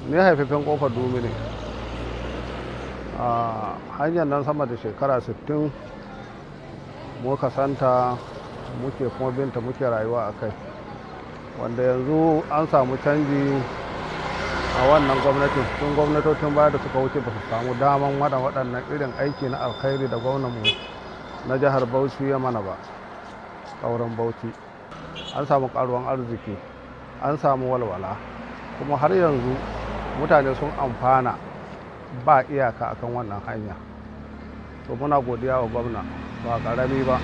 Ni haifafen Kofar Dumi ne. A hanyar nan sama da shekara 60 muka santa, muke kuma binta, muke rayuwa a kai, wanda yanzu an samu canji a wannan gwamnatin. Tun gwamnatocin baya da suka wuce ba su samu daman waɗannan irin aiki na alkhairi da gwamnanmu na jihar Bauchi ya mana ba. Kauran Bauchi, an samu karuwan arziki, an samu walwala, kuma har yanzu mutane sun amfana ba iyaka akan wannan hanya. To, muna godiya wa gwamna ba karami ba,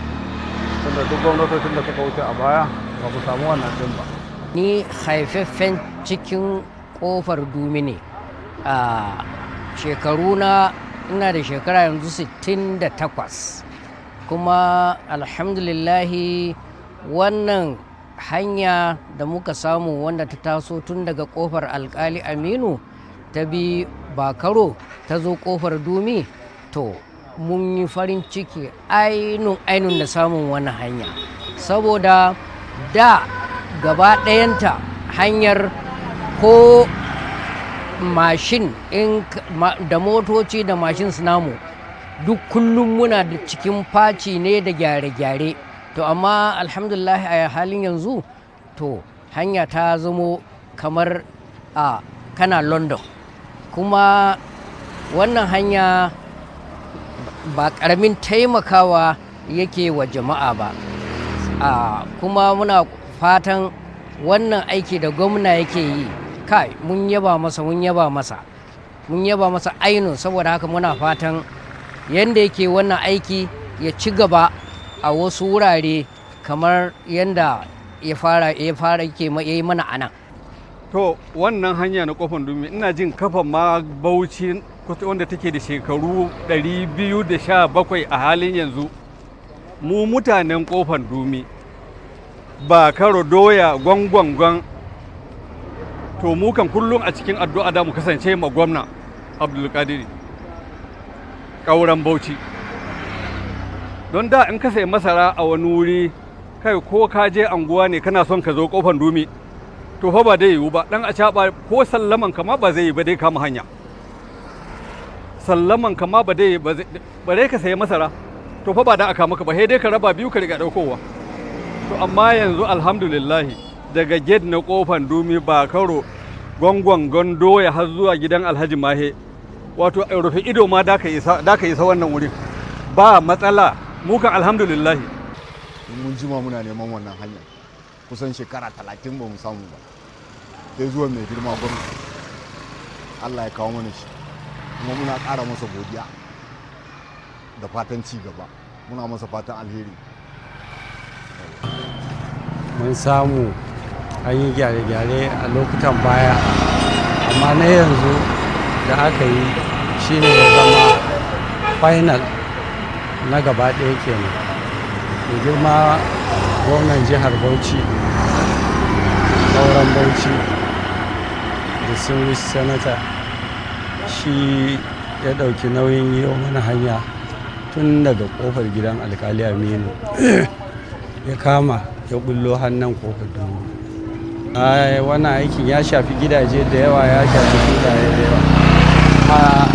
tunda duk gwamnatocin da suka wuce a baya ba mu samu wannan din ba. Ni haifaffen cikin Kofar Dumi ne. A shekaru na, ina da shekara yanzu 68. Kuma alhamdulillahi, wannan hanya da muka samu, wanda ta taso tun daga Kofar Alkali Aminu, ta bi Bakaro, ta zo Kofar Dumi, to mun yi farin ciki ainun ainun da samun wannan hanya, saboda da gaba ɗayanta hanyar ko mashin in da motoci da mashin su namu duk kullum muna da cikin faci ne da gyare-gyare. To amma alhamdulillah, a halin yanzu to hanya ta zamo kamar a kana London. Kuma wannan hanya ba ƙaramin taimakawa yake wa jama'a ba. Kuma muna fatan wannan aiki da gwamna yake yi, kai, mun yaba masa, mun yaba masa, mun yaba masa ainun. Saboda haka muna fatan yadda yake wannan aiki ya ci gaba a wasu wurare kamar yadda ya fara yake yi mana anan. To, wannan hanya na Kofar Dumi, ina jin kafan ma Bauchi wanda take da shekaru 217 a halin yanzu. Mu mutanen Kofar Dumi, ba karo doya gwangwangwan, to mu kan kullum a cikin addu'a da mu kasance ma gwamna Abdulkadiri ƙauren Bauchi. Don da in ka sayi masara a wani wuri, kai, ko ka je anguwa ne kana son ka zo Kofar Dumi, to fa ba dai yiwu ba. Dan a ko sallaman kama ba zai yi ba, dai kama hanya sallaman kama ba dai ba dai ka sayi masara, to fa ba da aka maka ba, sai dai ka raba biyu ka riga daukowa. To amma yanzu alhamdulillahi, daga gate na Kofan Dumi, ba karo gwangwan gondo ya har zuwa gidan Alhaji Mahe, wato rufe ido ma da ka isa wannan wurin ba matsala. Mu kan alhamdulillahi. Mun jima muna neman wannan hanya, kusan shekara 30 ba mu samu ba, sai zuwa mai girma gwamna Allah ya kawo mana shi. Kuma muna ƙara masa godiya da fatan ci gaba, muna masa fatan alheri. Mun samu an yi gyare-gyare a lokutan baya, amma na yanzu da aka yi shine ya zama final na gaba ɗaya kenan. Mai girma gwamnan jihar Bauchi, Kauran Bauchi, distinguished senator, shi ya ɗauki nauyin yi mana hanya tun daga kofar gidan Alkali Aminu ya kama ya bullo hannun Kofar Dumi. Wannan aikin ya shafi gidaje da yawa, ya shafi filaye da yawa.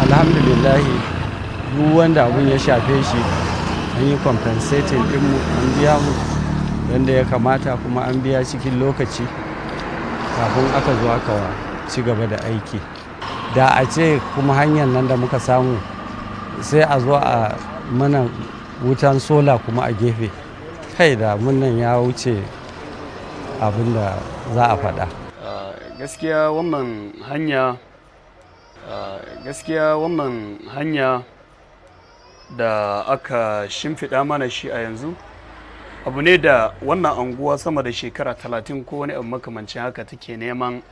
Alhamdulillahi, duk wanda abun ya shafe shi an yi compensating dinmu, an biya mu yadda ya kamata, kuma an biya cikin lokaci kafin aka zo aka ci gaba da aiki. Da a ce kuma hanyar nan da muka samu, sai a zo a mana wutan sola kuma a gefe, kai, da nan ya wuce abin da za a faɗa. Gaskiya wannan hanya da aka shimfiɗa mana shi a yanzu, abu ne da wannan anguwa sama da shekara 30 ko wani abu makamancin haka take neman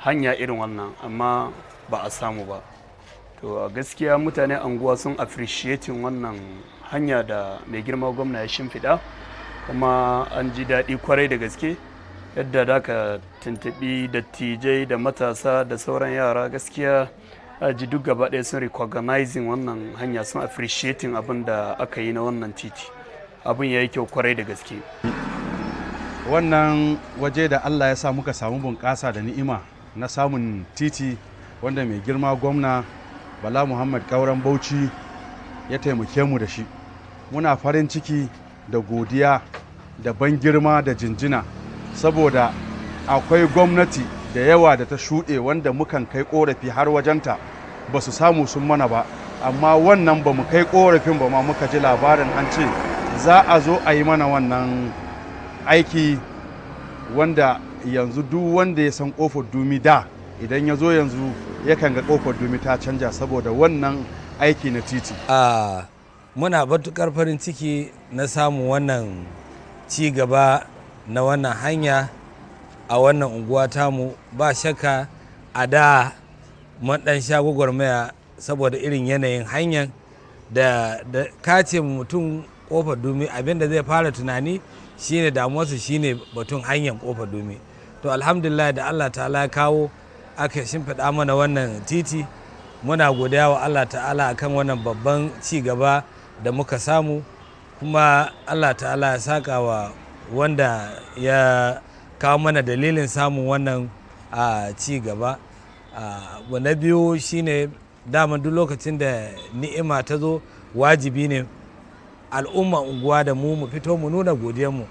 hanya irin wannan, amma ba a samu ba. To a gaskiya mutane anguwa sun appreciating wannan hanya da mai girma gwamna ya shimfiɗa, kuma an ji daɗi kwarai da gaske yadda da ka tuntuɓi dattijai da matasa da sauran yara. Gaskiya a ji duk gaba ɗaya sun recognizing wannan hanya, sun appreciating abin da aka yi na wannan titi. Abin ya yi kyau kwarai da gaske. Wannan waje da Allah ya sa muka samu bunƙasa da ni'ima na samun titi. Wanda mai girma gwamna Bala Muhammad Kauran Bauchi ya taimake mu da shi. Muna farin ciki da godiya da ban girma da jinjina, saboda akwai gwamnati da yawa da ta shuɗe wanda mukan kai ƙorafi har wajenta, ba su samu sun mana ba. Amma wannan ba mu kai ƙorafin ba ma, muka ji labarin an ce za a zo a yi mana wannan aiki, wanda yanzu duk wanda ya san Kofar Dumi da, idan ya zo yanzu yakan ga Kofar Dumi ta canja saboda wannan aiki na titi. Muna matuƙar farin ciki na samun wannan ci gaba na wannan hanya a wannan unguwa tamu. Ba shakka a da mun ɗan sha gwagwarmaya saboda irin yanayin hanyar da kace mutum Kofar Dumi, abinda zai fara tunani shine damuwarsa shine batun hanyar Kofar Dumi. To, alhamdulillah da Allah Ta'ala ya kawo aka shimfiɗa mana wannan titi. Muna godiya wa Allah Ta'ala akan wannan babban ci gaba da muka samu, kuma Allah Ta'ala ya saka wa wanda ya kawo mana dalilin samun wannan a ci gaba. Abu na biyu shine, daman duk lokacin da ni'ima ta zo, wajibi ne al'umma unguwa da mu mu fito mu nuna godiyarmu.